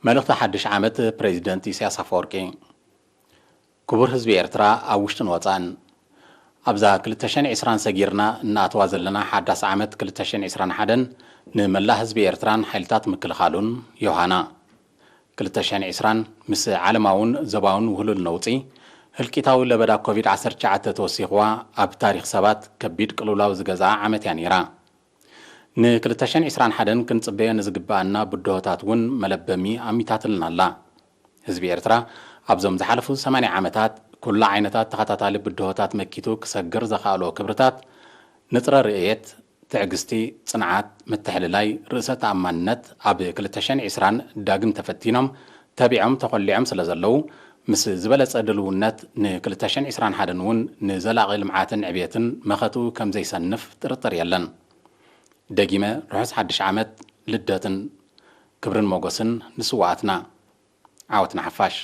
መልእኽቲ ሓድሽ ዓመት ፕሬዚደንት ኢሳያስ ኣፈወርቂ። ክቡር ህዝቢ ኤርትራ ኣብ ውሽጥን ወጻእን፣ ኣብዛ ክልተ ሽሕን ዕስራን ሰጊርና እናኣተዋ ዘለና ሓዳስ ዓመት ክልተ ሽሕን ዕስራን ሓደን ንመላእ ህዝቢ ኤርትራን ሓይልታት ምክልኻሉን ዮሃና። ክልተ ሽሕን ዕስራን ምስ ዓለማውን ዞባውን ውህሉል ነውጺ፣ ህልቂታዊ ለበዳ ኮቪድ ዓሰርተ ትሽዓተ ተወሲኽዋ ኣብ ታሪኽ ሰባት ከቢድ ቅልውላው ዝገዝኣ ዓመት እያ ነይራ። ን ክልተ ሽሕን ዕስራን ሓደን ክንጽበዮ ንዝግብኣና ብድሆታት እውን መለበሚ ኣሚታትልና ኣላ። ህዝቢ ኤርትራ ኣብዞም ዝሓለፉ ሰማንያ ዓመታት ኩሉ ዓይነታት ተኸታታሊ ብድሆታት መኪቱ ክሰግር ዘኽኣሎ ክብርታት፣ ንጥረ ርእየት፣ ትዕግስቲ፣ ጽንዓት፣ ምትሕልላይ፣ ርእሰ ተኣማንነት ኣብ ክልተ ሽሕን ዕስራን ዳግም ተፈቲኖም፣ ተቢዖም፣ ተኾሊዖም ስለ ዘለዉ፣ ምስ ዝበለጸ ድልውነት ን ክልተ ሽሕን ዕስራን ሓደን እውን ንዘላቒ ልምዓትን ዕብየትን መኸትኡ ከም ዘይሰንፍ ጥርጥር የለን። ደጊመ ርሑስ ሓድሽ ዓመት ልደትን ክብርን ሞገስን ንስውኣትና። ዓወት ንሓፋሽ።